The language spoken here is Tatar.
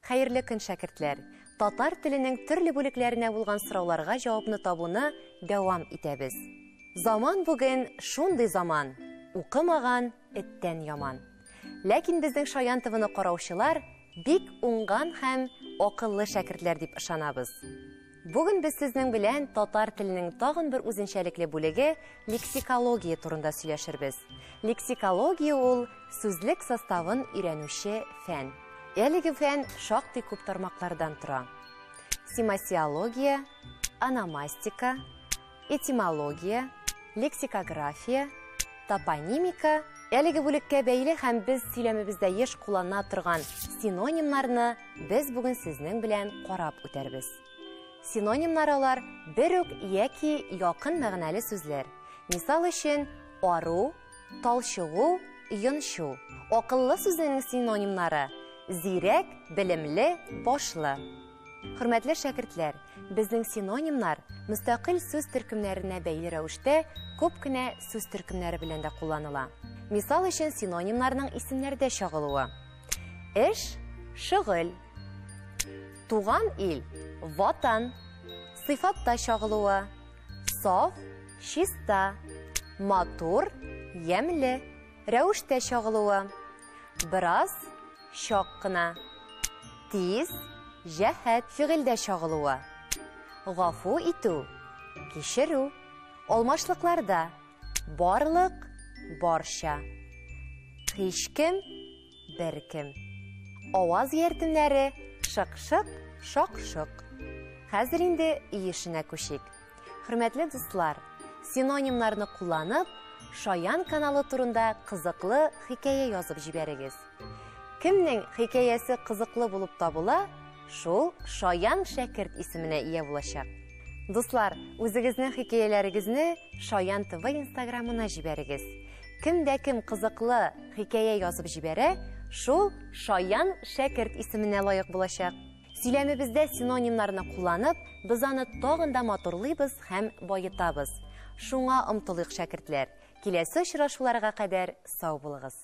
Хәерле көн, шәкертләр! Татар теленең төрле бүлекләренә булган сорауларга җавапны табуны дәвам итәбез. Заман бүген шундый заман, укымаган эттән яман. Ләкин безнең Шаян ТВны караучылар бик уңган һәм акыллы шәкертләр дип ышанабыз. Бүген без сезнең белән татар теленең тагын бер үзенчәлекле бүлеге лексикология турында сөйләшербез. Лексикология ул сүзлек составын өйрәнүче фән. Әлеге фән шактый күп тармаклардан тора. Семасиология, ономастика, этимология, лексикография, топонимика әлеге бүлеккә бәйле һәм без сөйләмебездә еш куллана торган синонимнарны без бүген сезнең белән карап үтәрбез. Синонимнар алар бер үк яки якын мәгънәле сүзләр. Мисал өчен, ару, талчыгу, йончу. Акыллы сүзенең синонимнары зирәк, белемле, башлы. Хөрмәтле шәкертләр, безнең синонимнар мөстәкыйль сүз төркемнәренә бәйле рәвештә күп кенә сүз төркемнәре белән дә кулланыла. Мисал өчен, синонимнарның исемнәрдә чагылуы. Эш, шөгыль. Туган ил, ватан. Сыйфатта чагылуы. Саф, чиста. Матур, ямьле. Рәвештә чагылуы. Бераз, чак кына. Тиз, җәһәт. Фигыльдә чагылуы. Гафу итү, кичерү. Алмашлыкларда. Барлык, барча. Һичкем, беркем. Аваз ияртемнәре шык-шык, шак-шок. Хәзер инде өй эшенә күчик. Хөрмәтле дуслар, синонимнарны кулланып, Шаян каналы турында кызыклы хикәя язып җибәрегез. Кемнең хикәясе кызыклы булып табыла, шул Шаян шәкерт исеменә ия булачак. Дуслар, үзегезнең хикәяләрегезне Шаян ТВ инстаграмына җибәрегез. Кем дә кем кызыклы хикәя язып җибәрә, шул Шаян шәкерт исеменә лаек булачак. Сөйләмебездә синонимнарны кулланып, без аны тагын да матурлыйбыз һәм баетабыз. Шуңа омтылыйк, шәкертләр! Киләсе очрашуларга кадәр сау булыгыз!